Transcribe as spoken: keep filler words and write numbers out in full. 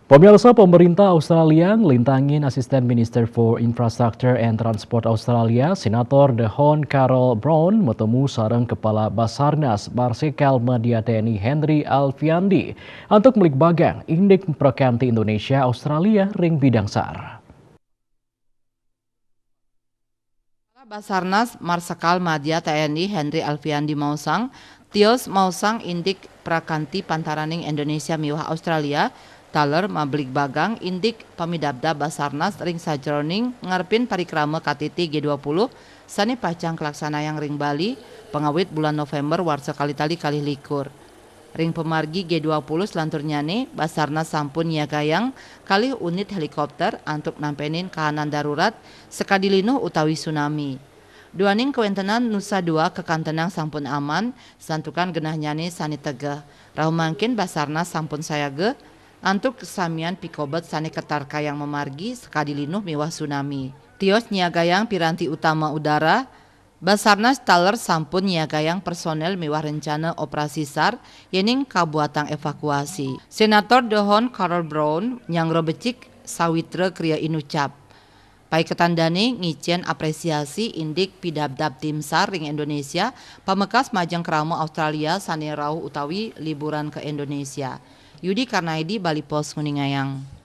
Pemirsa, pemerintah Australia ngelintangin Assistant Minister for Infrastructure and Transport Australia, Senator Dehon Carol Brown, matemu sareng Kepala Basarnas Marsikal Madya T N I Henry Alfiandi antuk melik bagang indik prakanti Indonesia Australia ring bidang sar. Basarnas Marsikal Madya T N I Henry Alfiandi maosang, tios maosang indik prakanti pantaraning Indonesia miwah Australia, taler mabligbagang indik pamidabdab Basarnas ring sajeroning ngarepin parikrama K T T G dua puluh sane pacang kalaksanayang ring Bali, pangawit bulan November warsa kalih tali kalih likur. Ring pamargi G dua puluh selanturnyane, Basarnas sampun nyiagayang kalih unit helikopter antuk nampenin kahanan darurat sakadi linuh utawi tsunami. Duaning kawentenan Nusa Dua kakantenang sampun aman, santukan genahnyane sane tegeh. Rauh mangkin Basarnas sampun sayaga antuk samian pikobet sane katarkayang mamargi sakadi linuh miwah tsunami. Tios nyiagayang piranti utama udara, Basarnas taler sampun nyiagayang personel miwah rencana operasi sar yening kabuatang evakuasi. Senator Dehon Carol Brown nyanggra becik sawitra kriya inucap. Paiketan dane ngicen apresiasi indik pidabdab tim sar ring Indonesia, pamekas majeng krama Australia sane rauh utawi liburan ka Indonesia. Yudi Karnaidi, Bali Post, nguningayang.